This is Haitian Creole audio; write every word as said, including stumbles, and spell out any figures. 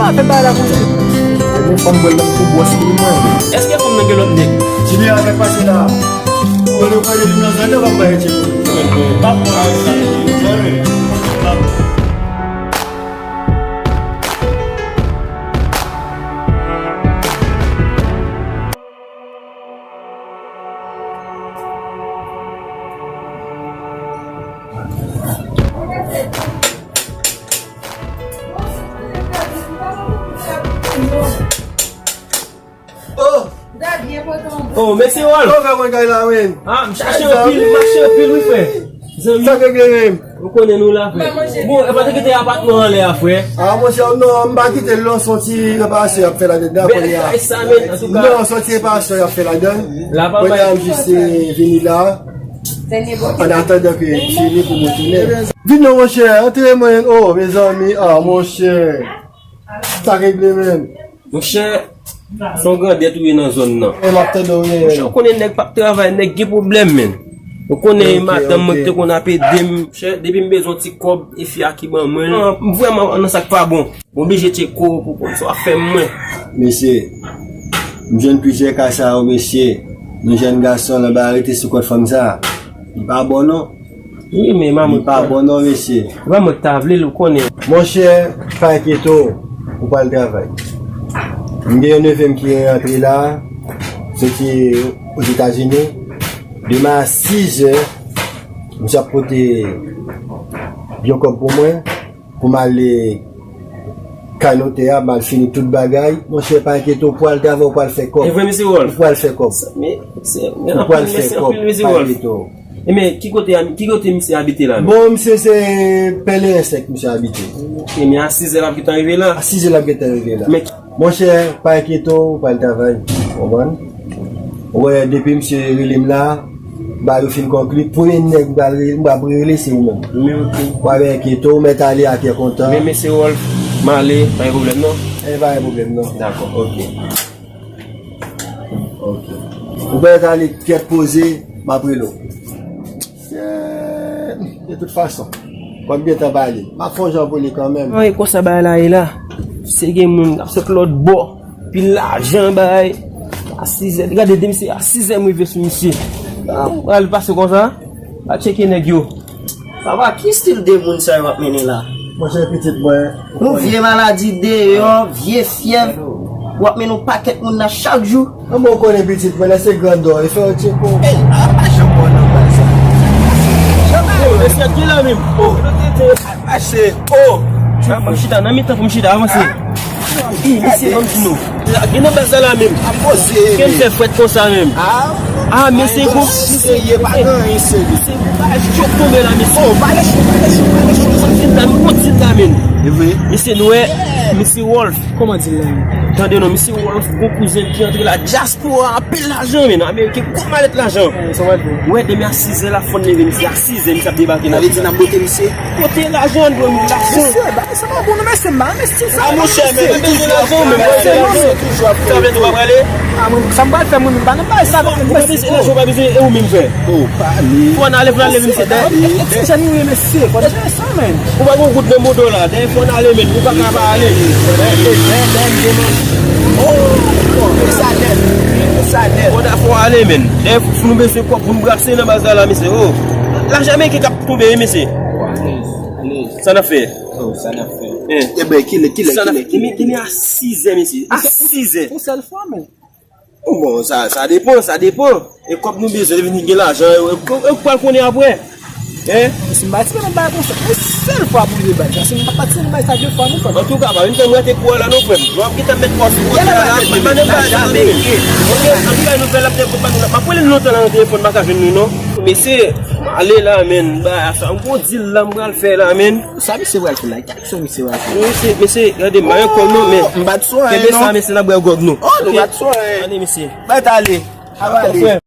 Fè bagay la konsa. Ebyen, fanm bwè l nan kou bwòs pou mwen. Èske fanm nan gen lòt nèg? Jimmy, avèk pase la. Mwen, nou pale nou nan zòn nan, pa bay ti. Pa pran sa. Oh! Oh, mesye Wòl! Kòman w fè mwen kay la, men? Ah, m chache anpil, m mache anpil, wi, frè. Zanmi. Sa k regle, men? Ou konnen nou la, frè. Bon, e pa te kite apatman anlè a, frè. Ah, monchè, non, m pa kite l, non, se yon ti reparasyon y ap fè ladan, kounye a. Bèl kay sa, men, antouka. Non, se yon ti reparasyon y ap fè ladan. Kounye a, m jis, eh, vini la. An atandan ke l fini pou m retounen. Vin non, monchè, antre, mwen. Oh, mezanmi, ah, monchè. Sa k regle, men? Monchè, se yon grandèt ou ye nan zòn nan. E m ap tande w, wi. Monchè, ou konnen nèg p ap travay, nèg gen pwoblèm, men. Ou konnen madanm mwen ki te konn ap ede m. Monchè, depi m bezwen ti kòb, e fi a ki ban mwen l. M vrèman nan sa k pa bon. M oblije tcheke w pou konn sa w ap fè mwen. Mesye, m jwenn plizyè ka sa yo, mesye. Nou jèn gason, l anba rete sou kont fanm sa. Li pa bon, non. Wi, men manman. Li pa bon non, mesye. Manman ta vle l, ou konnen. Monchè, pa enkyete w, ou pral travay. M gen yon neve m ki rantre la, soti Ozetazini. Demen a sizè, misye ap pote yon kòb pou mwen, pou m ale kay notè a, m al fini tout bagay. Monchè, pa enkyete w, ou pral travay, ou pral fè kòb. E vre, mesye Wòl? Ou pral fè kòb. Ou pral fè kòb, pa enkyete w. E men, ki kote, ki kote misye abite la menm? Bon, misye se Pèlen sèk misye abite. E men a sizè l ap gentan rive la. A sizè l ap gentan rive la. Men monchè, pa enkyete w, ou pral travay. Ou konprann? Ou wè, depi misye rele m la, ba yo fin konkli, premye nèg m pral re-, m ap rele se ou menm. Men oke. Pa enkyete w, ou mèt ale a kè kontan. Men mesye Wòl, m ale, pa gen pwoblèm non. E pa gen pwoblèm non. Dakò, oke. Ok. Ou mèt ale tèt poze, m ap rele w. De tout fason, kòb gentan pale. M ap fè yon jan pou li kanmenm. An, e konsa bagay la ye la. Se gen moun k ap sot lòt bò. Pil lajan bay. A sizè. Gade de misye, a sizè m rive sou misye. An, al pase konsa. Al tcheke nèg yo. Papa, ki estil de moun sa yo ap mennen la? Monchè, pitit mwen. Yon vye maladi deyò, vye fyèv. W ap mennen yon pakèt moun la chak jou. Kòman w konnen pitit mwen? Lè se grandò, e fè yo tcheke w. Ey, a pa janm wè w nan bal sa. Janm wè w. Mesye, ki la menm? Oh, nou te te. Mache, oh. Pou m chita, nan mitan pou m chita, avanse. Ih, mesye, ban m di nou. Gen nan baz la menm. Ap poze. Ke m fè fwèt konsa menm? Ah, mesye, gwo, mesye, serye, pa gen anyen serye. Mesye, gwo bagay jòk tonbe la, mesye. Oh, pale cho, pale cho, pale cho. Gwo dil la, gwo dil la, menm. E vre? Mesye, nou wè, mesye Wolf. Kòman dil la menm? Tande non, mesye Wolf, gwo kouzen ki antre la, dyaspora, anpil lajan, menm. Ameriken, gwo malèt lajan. Ou wè, demen a sizè la, fò n leve, mesye, a sizè, misye ap debake nan vil la. Sa vle di n ap bote misye? Kote lajan, bro, nou lajan. Mesye, bagay sa pa bon non, mesye, m pa envesti sa. Ah, monchè, men nou bezwen lajan, men nou bezwen lajan. Sa vle di w pa prale? Ah, mwen, sa m pral fè, mwen, m pa nan bagay sa, mwen, mwen, se lajan w pa bezwen, e ou menm, frè? Oh, pale. Fò n ale, fò n ale, mesye. E ti jèn ou ye, mesye, fò n jere sa, menm. Ou pa gen goud nan moto la, dèyè fò n ale, menm, ou pa ka pa ale. Oh, e sa nèt, e sa nèt. Fò n ale, fò n ale, menm. Dèyè fò nou bezwen kòb pou n brase nan baz la, la, mesye. Oh. Lajan ameriken k ap tonbe, wi, mesye. Sa n ap fè? Oh, sa n ap fè? Eh. Ebyen, kilè, kilè, kilè, kilè? Men, men a sizè, mesye. A sizè. Yon sèl fwa, men. Bon, sa, sa depan, sa depan. E kòb nou bezwen, vin gen lajan, e, e, e pral konnen apre. Hein? Si m pa tire nan bagay konsa, yon sèl fwa pou rive bay sa. Si m pa tire nan bagay sa de fwa, non, frè m. Antouka, pa vin fè m rete kou a la, non, frè m. Nou ap gentan met kò sou kote a la, pa nan bagay sa, non, men. Ok, antouka, nouvèl la ap dekout pa nou la. M ap rele l lontan la nan telefòn, m pa ka jwenn li, non. Mesye, m ale la, menm. Bagay sa, yon gwo dil la, m pral fè la, menm. Sa misye pral fè la? Ki aksyon misye pral fè? Mesye, mesye, gade, m pa gen kòb non, men. Oh, m bat sou anyen, non. Kenbe sa, mesye, n ap bwè gòg nou. Oh, nou bat sou anyen. Gade, mesye. Mèt ale. Ap ale.